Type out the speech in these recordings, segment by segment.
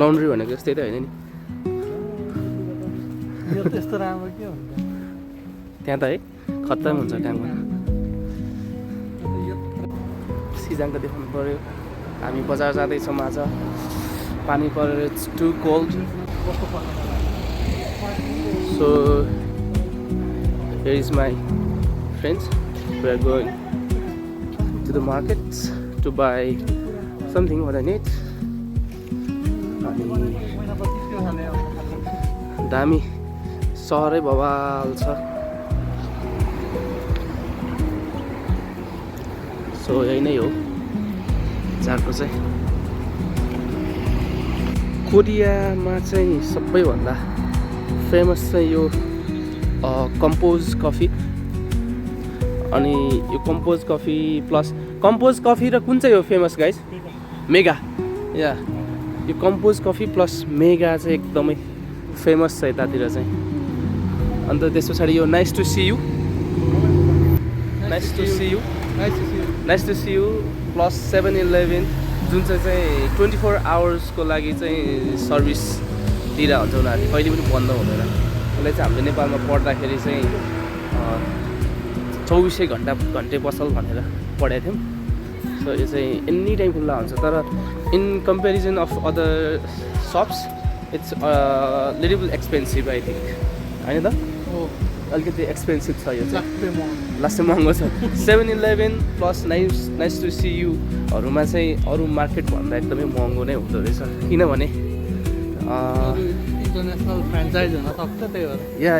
Laundry भनेको जस्तै त होइन नि यो त्यस्तो राम्रो के हुन्छ त्यहाँ त है खत्तम हुन्छ ट्याङमा सिजाङको देखाउनु पऱ्यो हामी बजार जाँदैछौँ आज पानी परेर it's too cold so here is my friends we are going to the market to buy something what I need दामी सहरै बवाल छ सो यही नै हो जाको चाहिँ कोरियामा चाहिँ सबैभन्दा फेमस चाहिँ यो कम्पोज कफी अनि यो compose coffee plus compose coffee र कुन चाहिँ हो फेमस गाइस मेगा या यो कम्पोज कफी प्लस मेगा चाहिँ एकदमै फेमस छ यतातिर चाहिँ अन्त त्यस पछाडि यो nice to see you plus 7-Eleven जुन चाहिँ 24 आवर्सको लागि चाहिँ सर्भिस दिइरहेको हुन्छ उनीहरूले कहिले पनि बन्द हुँदैन यसलाई चाहिँ हामीले नेपालमा पढ्दाखेरि चाहिँ 24 घन्टे पसल भनेर पढेको थियौँ सो यो चाहिँ एनी टाइम खुल्ला हुन्छ तर in comparison of other shops it's little expensive I think होइन त अलिकति एक्सपेन्सिभ छ यो चाहिँ लास्टै महँगो छ 7-Eleven plus nice to see युहरूमा चाहिँ अरू मार्केटभन्दा एकदमै महँगो नै हुँदो रहेछ किनभने इन्टरनेसनल फ्रेन्चाइज हुन सक्छ त्यही भएर या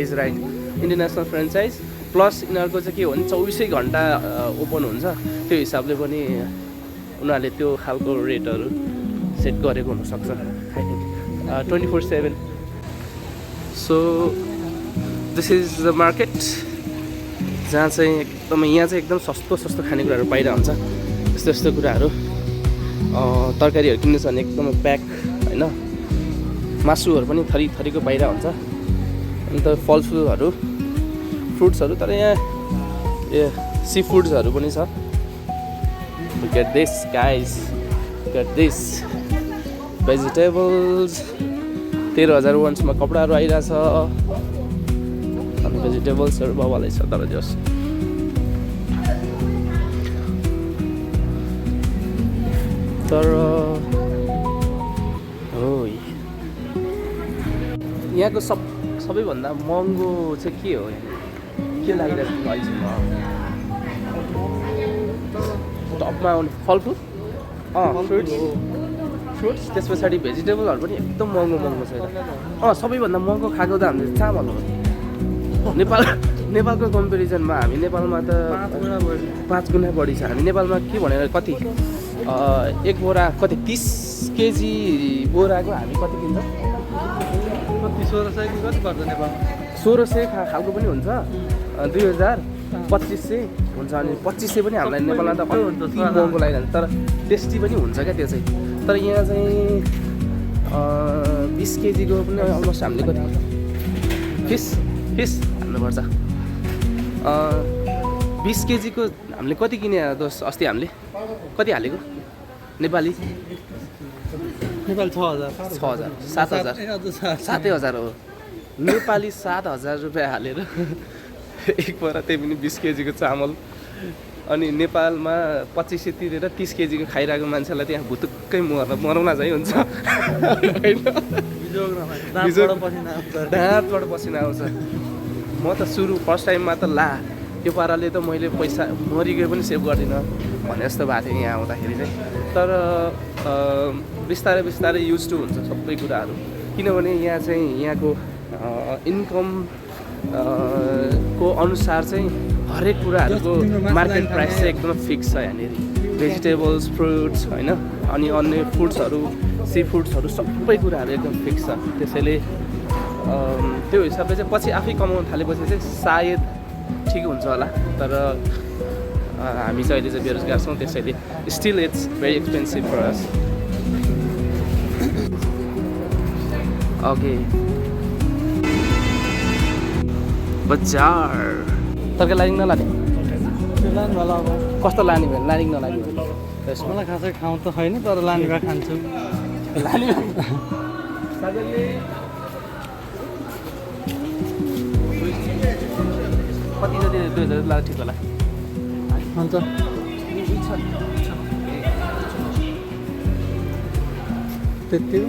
is right international franchise plus यिनीहरूको चाहिँ के हो भने 24 घन्टा ओपन हुन्छ त्यो हिसाबले पनि उनीहरूले त्यो खालको रेटहरू सेट गरेको हुनसक्छ I think 24/7 so this is the market जहाँ चाहिँ एकदमै यहाँ चाहिँ एकदम सस्तो खानेकुराहरू पाइरहेको हुन्छ यस्तो कुराहरू तरकारीहरू किन्नु छ भने एकदमै प्याक होइन मासुहरू पनि थरीको पाइरहेको हुन्छ अन्त फलफुलहरू फ्रुट्सहरू तर यहाँ सी फुड्सहरू पनि छ get this guys get this vegetables 13,000 वन्समा कपडाहरू आइरहेछ अनि भेजिटेबल्सहरू बवालै छ तर जस तर हो यहाँको सबैभन्दा महँगो चाहिँ के हो के लागिरहेको छ अहिलेसम्म टपमा आउने फलफुल फ्रुट्स त्यस पछाडि भेजिटेबलहरू पनि एकदम महँगो छ यता सबैभन्दा महँगो खाएको त हामीले चामल हो नेपालको कम्पेरिजनमा हामी नेपालमा त 5 गुणा बढी छ हामी नेपालमा के भनेर कति एक बोरा कति 30 केजी बोराको हामी कति किन्छौँ 1600 कि कति पर्छ नेपालमा 1600 खालको पनि हुन्छ 2000 2500 हुन्छ अनि 2500 पनि हामीलाई नेपालमा त महँगो लागिरहन्छ तर टेस्टी पनि हुन्छ क्या त्यो चाहिँ तर यहाँ चाहिँ 20 केजीको पनि अलमोस्ट हामीले कति फिस हाल्नुपर्छ 20 केजीको हामीले कति किने दोस्त अस्ति हामीले कति हालेको नेपाली 6000 7,000 हो नेपाली 7,000 रुपियाँ हालेर एक बोरा त्यही पनि 20 केजीको चामल अनि नेपालमा 2500 तिरेर 30 केजीको खाइरहेको मान्छेलाई त्यहाँ भुतुक्कै मराउन चाहिँ हुन्छ दाँतबाट पसिना आउँछ म त फर्स्ट टाइममा त त्यो पाराले त मैले पैसा मरिगयो पनि सेभ गर्दिनँ भने जस्तो भएको थियो यहाँ आउँदाखेरि चाहिँ तर बिस्तारै युज टु हुन्छ सबै कुराहरू किनभने यहाँ चाहिँ यहाँको इन्कम को अनुसार चाहिँ हरेक कुराहरूको मार्केट प्राइस चाहिँ एकदम फिक्स छ यहाँनिर भेजिटेबल्स फ्रुट्स होइन अनि अन्य फुड्सहरू सी फुड्सहरू सबै कुराहरू एकदम फिक्स छ त्यसैले त्यो हिसाबले चाहिँ पछि आफै कमाउन थालेपछि चाहिँ सायद ठिक हुन्छ होला तर हामी चाहिँ अहिले चाहिँ बेरोजगार छौँ त्यसैले still it's very expensive for us okay बजार तरकारी लाने नलाने त्यो लानु होला अब कस्तो लाने भयो लाने कि नलाने भयो त्यसमा मलाई खासै खाउँ त छैन तर लाने भए खान्छु लाने सागरले कति जति 2000 लाँदा ठिक होला हुन्छ त्यति हो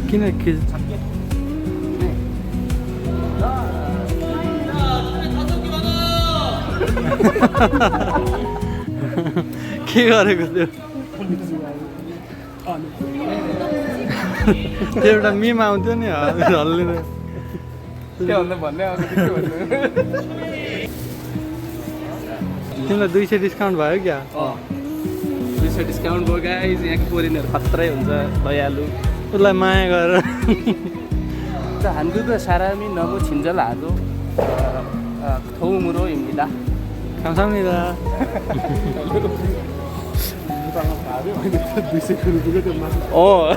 किन खिच के गरेको त्यो त्यो एउटा मिम आउँथ्यो नि हल्लिँदै तिमीलाई 200 डिस्काउन्ट भयो क्या 200 डिस्काउन्ट भयो गाइज यहाँको फोरेनहरू खत्रै हुन्छ दयालु उसलाई माया गरेर 한국은 사람이 너무 친절하고 도움으로 입니다. 감사합니다. 어.